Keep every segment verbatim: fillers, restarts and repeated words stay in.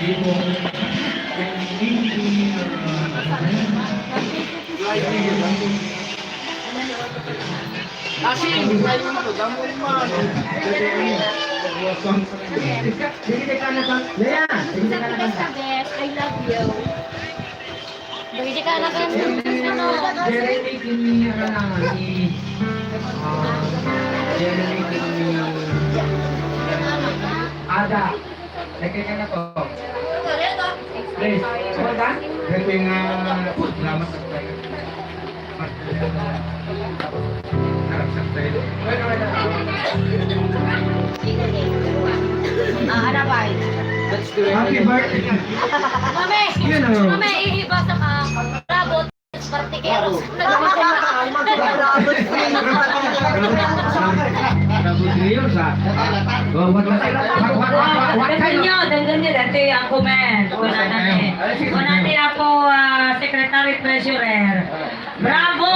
Kasi, ayun to, damon man. Dili ka na ka, Lea, dili ka na ka. Sa best, I love you. Dili ka na ka, ano? Jeremy, kini, ano na, ni, ah, Jeremy, kini, Ada. Lagyan niya na to. Please. Ito yung, ah, salamat sa tayo. Harap sa tayo. Ah, ano ba? Happy birthday. Mami! Yun, oh. Mami, ihibasa ka. Bravo! Partikeros. Bravo Trio, sa. What, what, what, what, what, what kind of... Denggen nyo, denggen nyo, dati ang comment. Kunana ni, kunana ni Apo, ah, Secretary Treasurer. Bravo,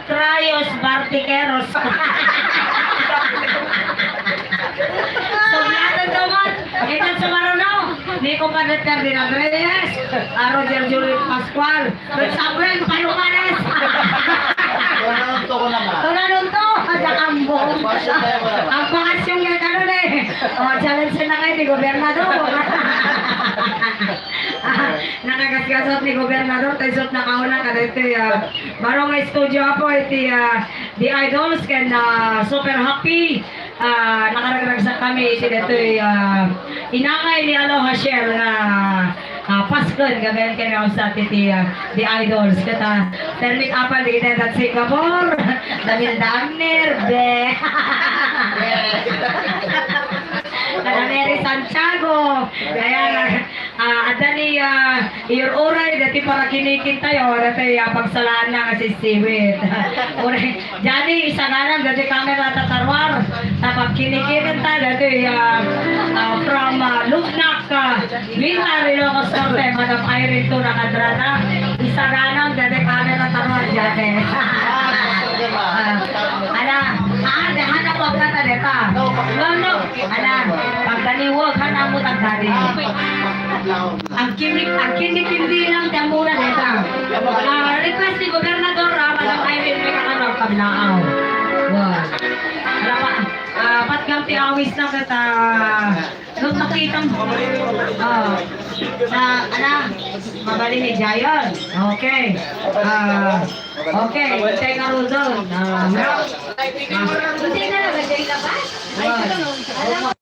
Trios Bartikeros. Sublatan to man. Ikaw sumaruno. Ni Compadre Ferdinand Reyes, ah, Roger Juliet Pascual. Ken Samuel Palumares. Tunanunto ko naman. Tunanunto, ada kambo. Passion tayo, wala. Ang passion nga karon eh. Oh, challenge na kayo ni Gobernador. Ah, nakagasgasot ni Gobernador, tayo sot nakauna ka dito, ah, baro nga studio apo, iti, ah, The Idols, ken, ah, super happy. Ah, nakaragragsak kami iti datoy, ah, inangay ni Aloha Shell nga, ah, Pascon, gagayan kami sa iti, ah, The Idols. Ket, ah, permit apal di kita at Singapore. Damin-damin, be. Kada Mary Santiago. Kaya, ah, adda ni, ah, Iyur-uray dati para kinikintayo, dati, ah, pagsalaanna nga sisiwit. Uray, diay isaganam dati camera ta taruar, ta pagkinikikenta dati, ah, ah, from, ah, Lugnak, ah, Bintar, Ilocos Norte, Madam Irene Tuna Cadrana, isaganam dati camera taruar dati. Ah, ala, ah, dahan na po ang kanta deta. No, no. Ala, pagdaniwag, hanamo tagdani. Agkindi-, agkindi-kindi lang ti ammona deta. Ah, request ni Gobernador, ah, Madam Irene, may kakano, kabilaaw. Wow. Ala pa, ah, patgam ti awis na ket, ah, no, makita mo. Ah, na, ala, mabalin ni Jayon. Okay. Ah, okay, intay ngaruden. Ah, ah, intay na lang, intay na ba? Wow.